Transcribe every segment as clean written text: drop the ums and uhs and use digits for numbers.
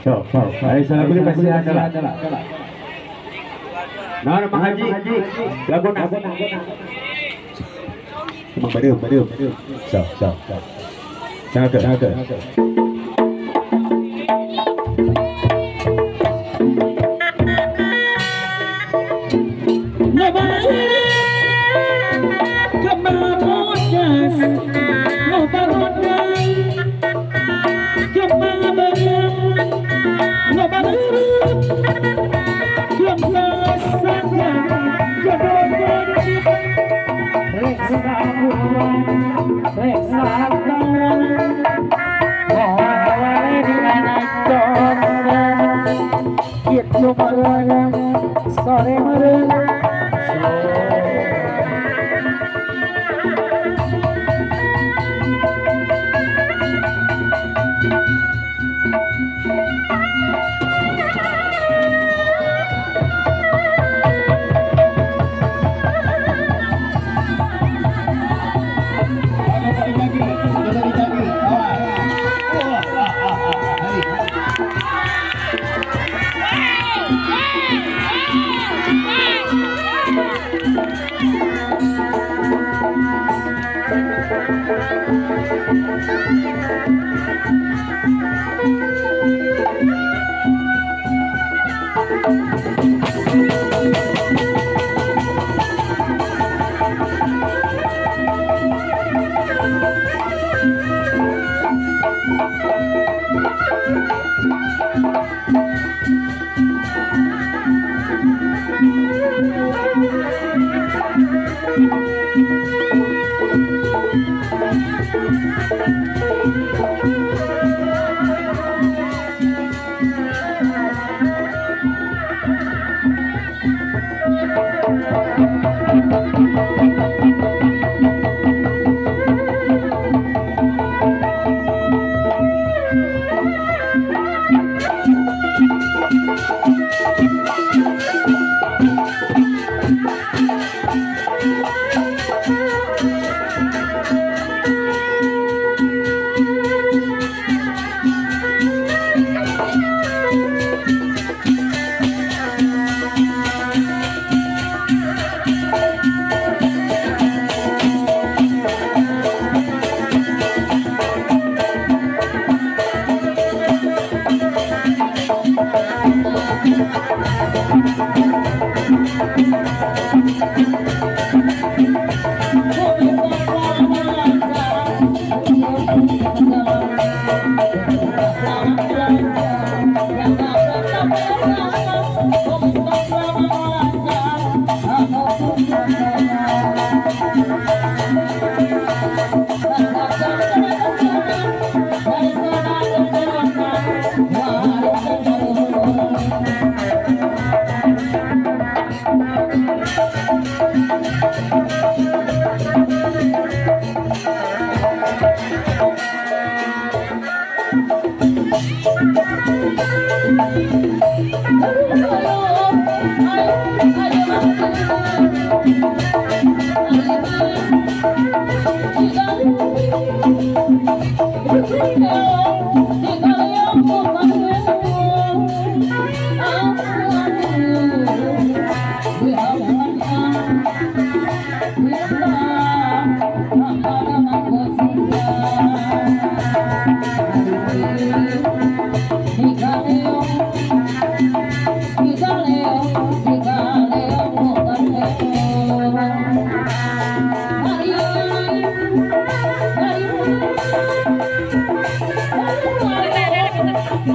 So, ay sa lagu pasti ada lah. Nah, Mang Haji, lagu na. Mang badieu. So. Sangat.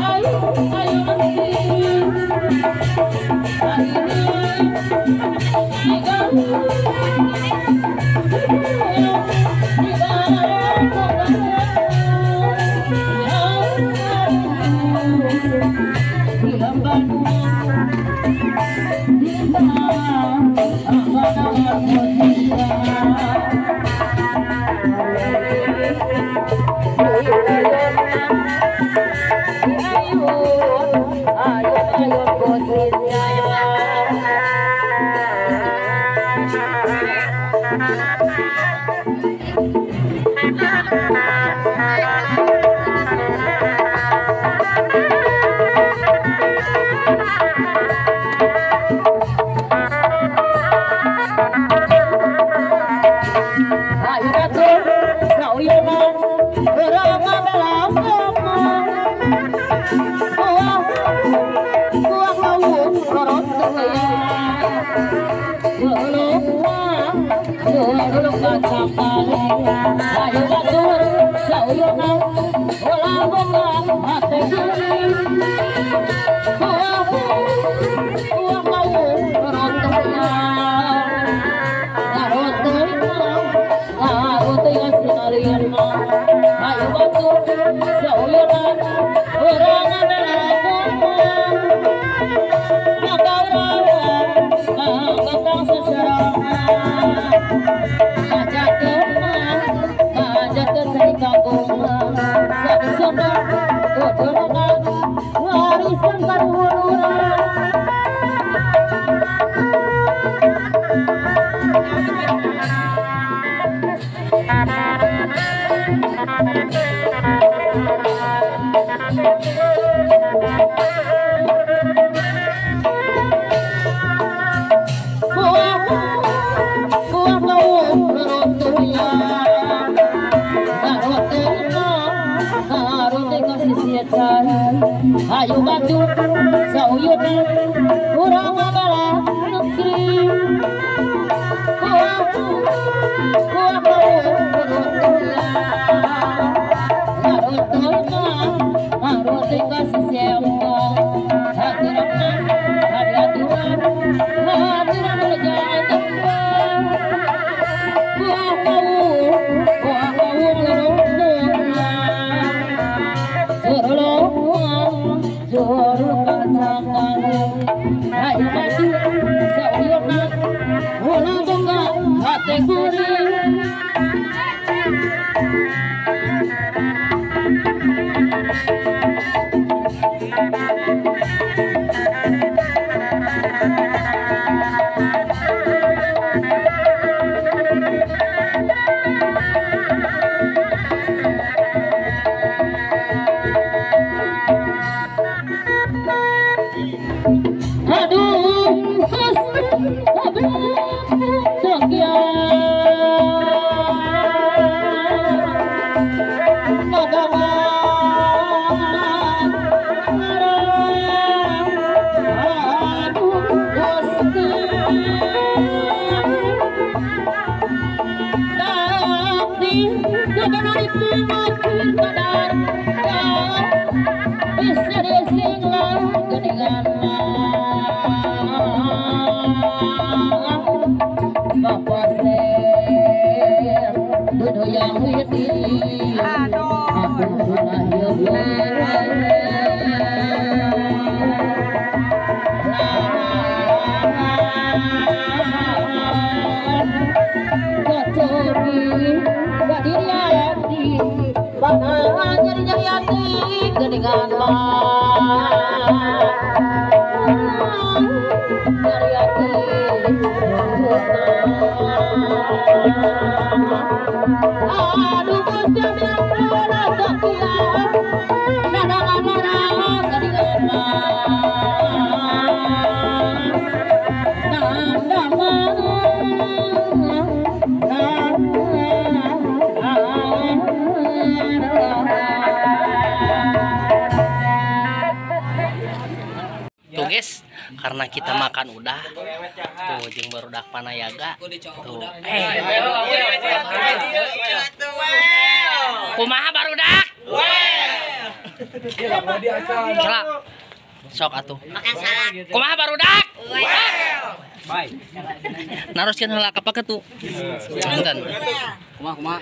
Ayo. Ayo batur sauyeunan urang ngabela kuah kuah lawung roroteuyan julung kacang ayo batur sauyeunan ulah boga hate geuning kuah kuah lawung roroteuyan ngaroteun sinalian ayo batur sauyeunan urang ngabela warisan karuhun. Ayo batur sauyeunan urang ngabala negeri kuah kuah lawung roroteuyan ngarote ka siseuka haturan hadiaturan hadiran jatuh kuah lawung roroteuyan juru kacang ayo batur sauyeunan ulah boga hate kuring. Aduh, Tuh guys, karena kita makan udah tuh jeung barudak panayaga tuh. Kumaha barudak? Celak. Sok atuh. Kumaha barudak? Naroskeun heula ka paketu. Punten. Kumaha kumaha?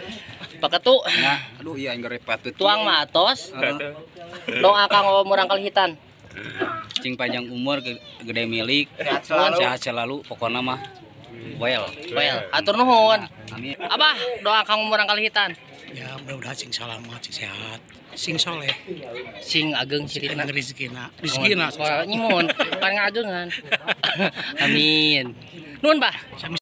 Paketu. Aduh iya aing repot. Tuang mah atos. Doa kanggo murang kalihitan. Cing panjang umur, gede milik, sehat selalu, pokoknya mah well. Well, atur nuhun. Amin. Abah, doa kanggo murang kalihitan. Ya, mudah-mudahan sing salamat, sing sehat, sing soleh, sing ageng cirina, rezekina, rezekina. Nyuhun, pan ngagengan. Amin. Nuhun, Bah. Sami.